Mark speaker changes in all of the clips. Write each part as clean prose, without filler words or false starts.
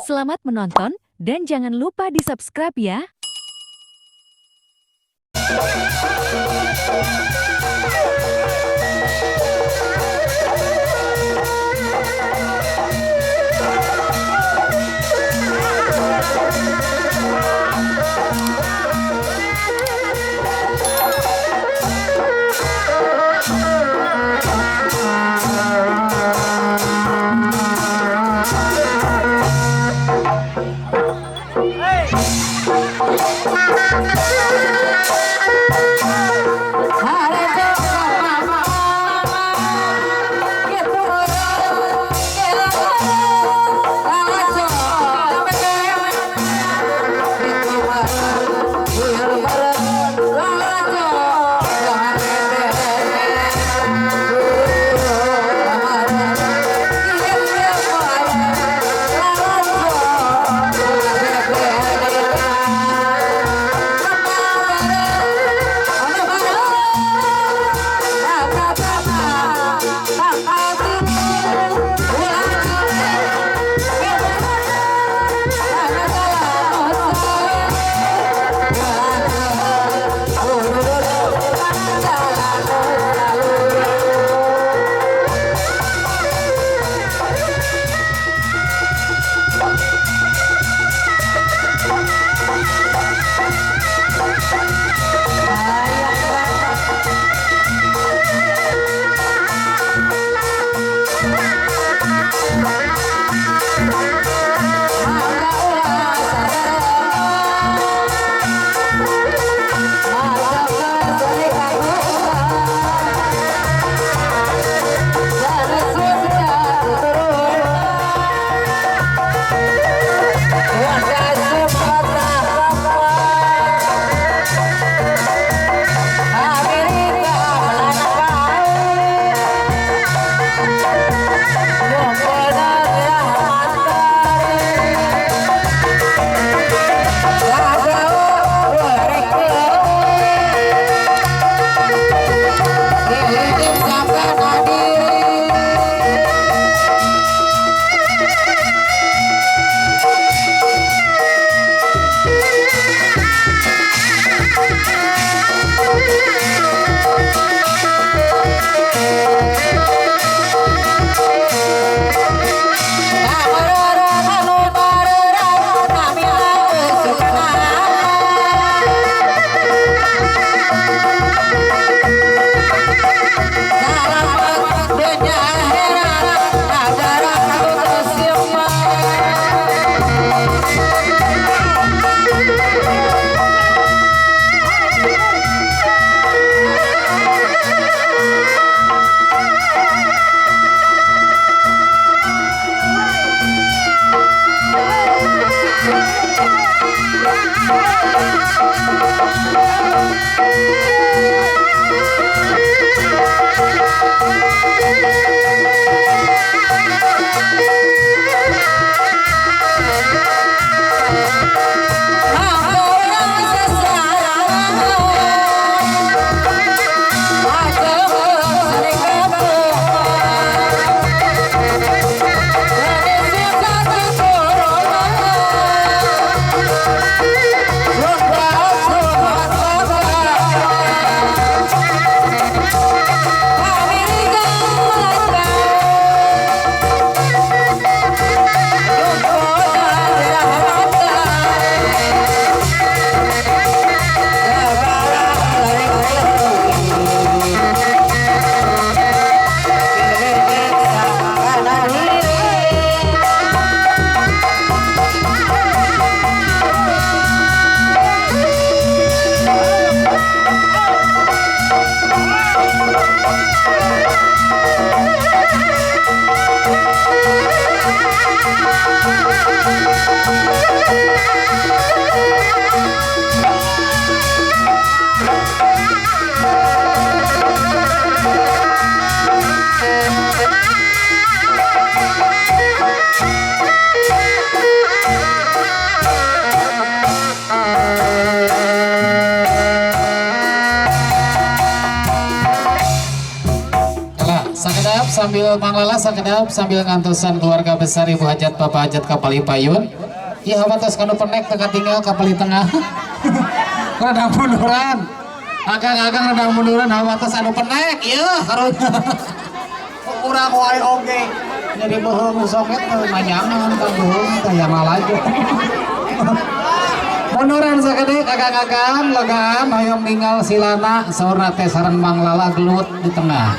Speaker 1: Selamat menonton dan jangan lupa di-subscribe ya.
Speaker 2: Mang Lala sakedap sambil ngantosan keluarga besar Ibu Hajat Bapak Hajat ka palih payun. Ieu hawatos kanu penek teu katinggal ka palih tengah. Rada munduran. Akang-akang rada munduran, hawatos anu penek ieu karunya. Urang wae oge. Jadi beuheung soket teu manyangan kan beuheung teh yang lalajo. Munduran sakedik akang-akang, legaan hoyong ninggal silana saurna teh sareng Mang Lala gelut di tengah.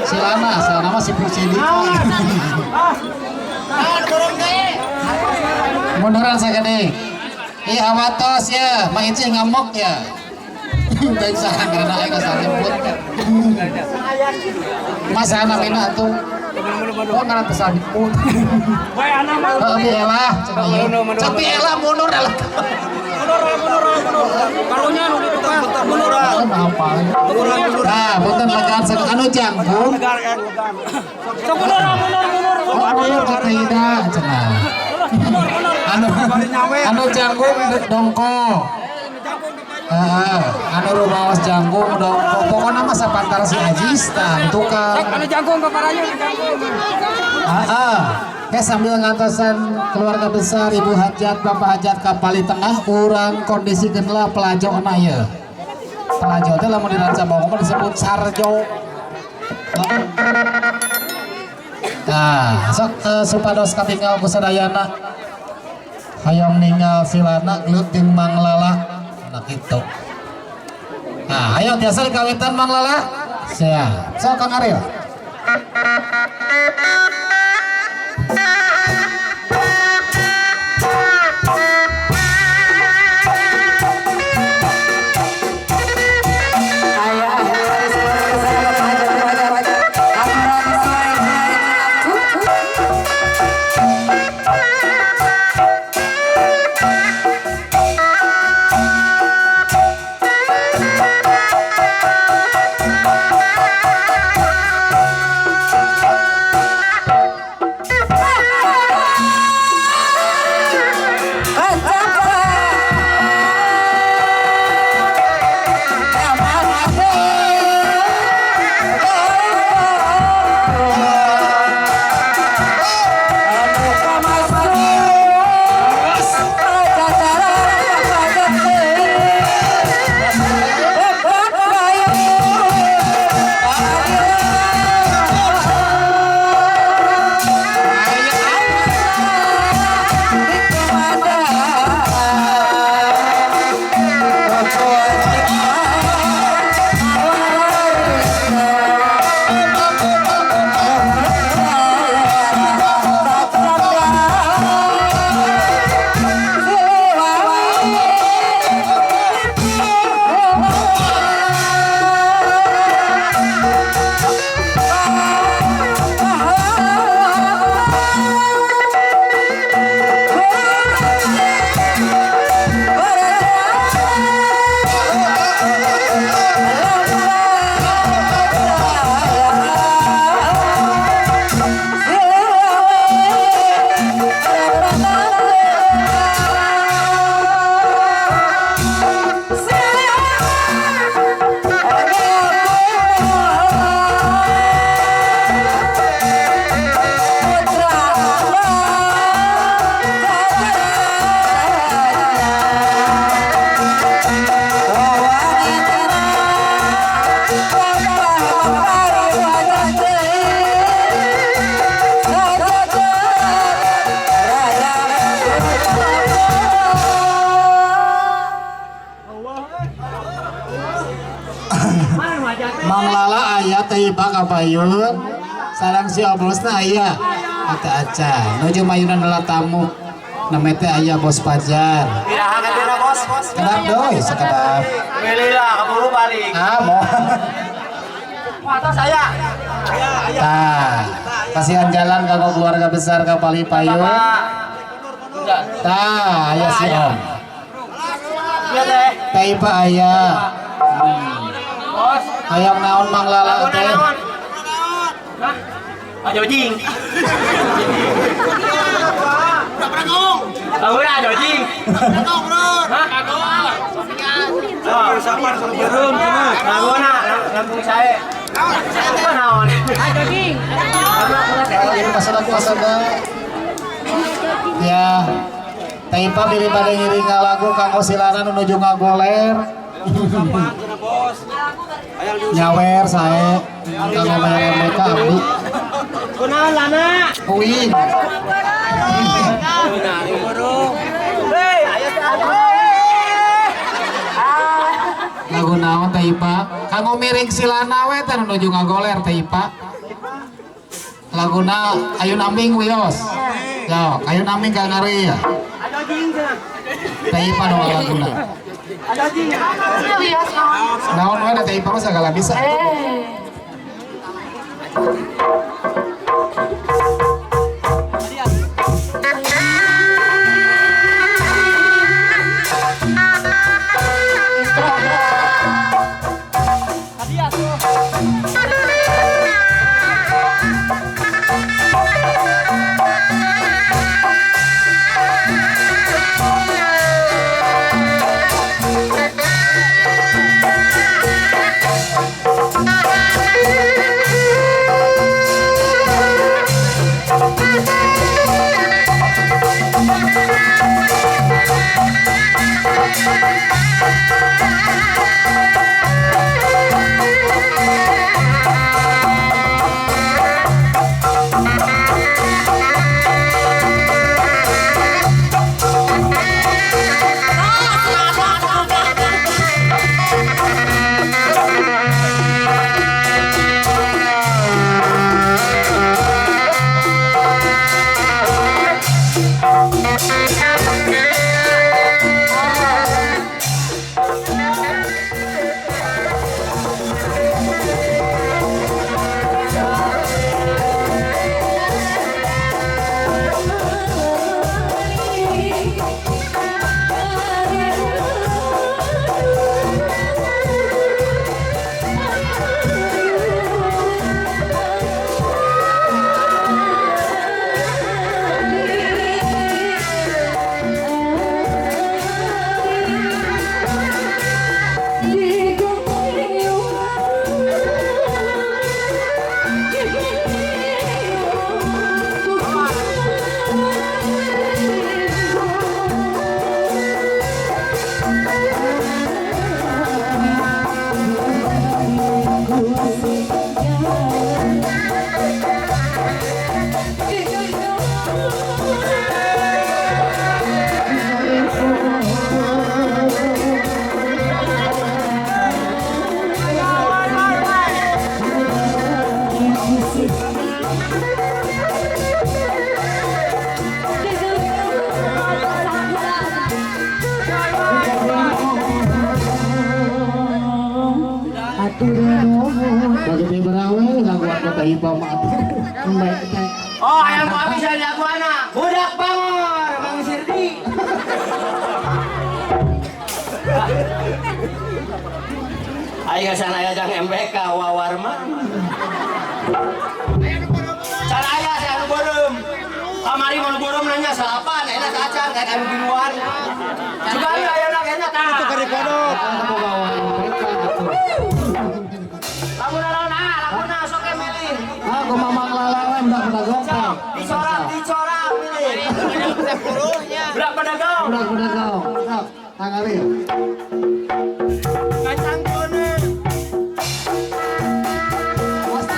Speaker 2: Silana asalna mah si Pusidi. Munduran sakedik. Ih hawatos ya, Mang Icih ngamuk ya. Teu saha ngaranna aing asal nyebut. Mas ana mina atuh. Oh ngaran teu nyebut. Heeh bi elah cenah ieu. Tapi elah mundur elah.
Speaker 3: Karunya nu ditu kan mundur.
Speaker 2: Apa? Nah, punten legaan sakedik anu jangkung.
Speaker 3: Sok mundur mundur mundur.
Speaker 2: Oh, mundur ka teh Ida cenah. Anu anu jangkung dongko. Heeh, anu rumaos jangkung dongko. Pokona mah sapantar si Ajis tah tukang.
Speaker 3: Anu jangkung ke parayun jangkung.
Speaker 2: Heeh. Oke, sambil ngantosan keluarga besar Ibu Hajat Bapak Hajat ka palih tengah urang kondisikeun lah pelajona ieu. Pelajo teh lamun di Rancabango mah disebut sarjo. Nah, sok supados katinggal ku sadayana. Hayang ninggal silana gelut jeung Mang Lala. Nah kitu. Nah, ayo tiasa dikawitan Mang Lala. Siap. Sok Kang Ariel. Mang Lala aya teh ibak kapayun sareng si oblosna aya eta aca nuju mayunan heula tamu name teh aya Bos Pajar. Kedap doi sakedap.
Speaker 3: Milih lah keburu balik.
Speaker 2: Ah mau.
Speaker 3: Atas saya.
Speaker 2: Tah, kasihan jalan kanggo keluarga besar ka palih payun. Tah, aya si Om. Teh Ipa aya. Hayang naon Mang Lala teh?
Speaker 3: Jojing. Laguna jojing. Laguna lampung sae. Naon?
Speaker 2: Ini pasodak-pasodak. Ya. Teh Ipa bilih bade ngiring ngalagu kanggo silana nu nuju ngagoler. Nyawer sae kanggo bayar MBK abdi.
Speaker 3: Kunaon lana?
Speaker 2: Uing.
Speaker 3: Hei, ayo
Speaker 2: Lagu naon Teh Ipa? Kanggo miring silana we teh nu nuju ngagoler Teh Ipa. Laguna Ayun Aming wios. Yo, Ayun Aming ka ngari ya. Teh Ipa nu laguna. Naon we Teh Ipa mah sagala bisa. Bagi berawe gangguan kota Ipa mah.
Speaker 3: Oh, ayam habis ada aguana. Budak bangor, Bang Sirdi. Ayo sana aya jang MBK wawarma. Cara aya saya anu beureum. Kamari mau beureum nanya salapan, enak acan kayak anu binuan. Juga aya ayeuna enak tah.
Speaker 4: Itu keur dikodok.
Speaker 3: Laguna naon ah, laguna sok milih.
Speaker 2: Ah, kumaha Mang Lala we budak pedagong teh.
Speaker 3: Dicorak, dicorak milih. Budak pedagong.
Speaker 2: Budak pedagong. Sok, tangali.
Speaker 3: Kacang kuning.
Speaker 2: Awas.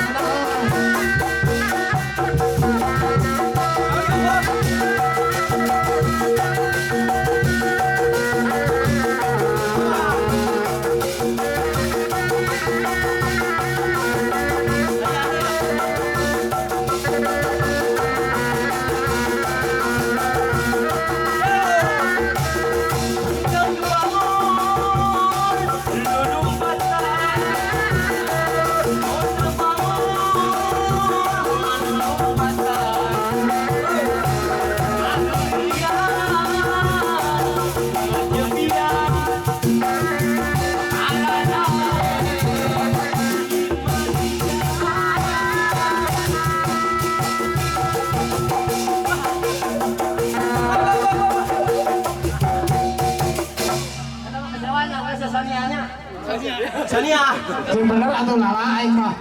Speaker 3: Sonia.
Speaker 2: Sing bener atuh lala aing mah.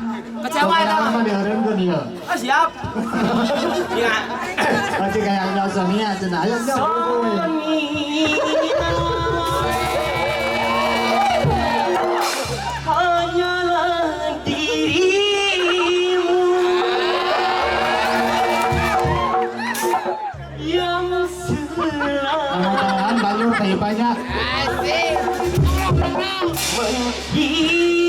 Speaker 3: Kecewa eta mah.
Speaker 2: Mah diheureunkeun ieu.
Speaker 3: Ah, siap. Ya.
Speaker 2: Berarti kayak nyawa Sonia cenah ayo jauh.
Speaker 3: Sonia hanyalah dirimu yang selalu
Speaker 2: Mudah-mudahan banjur teh banyak.
Speaker 3: menghibur.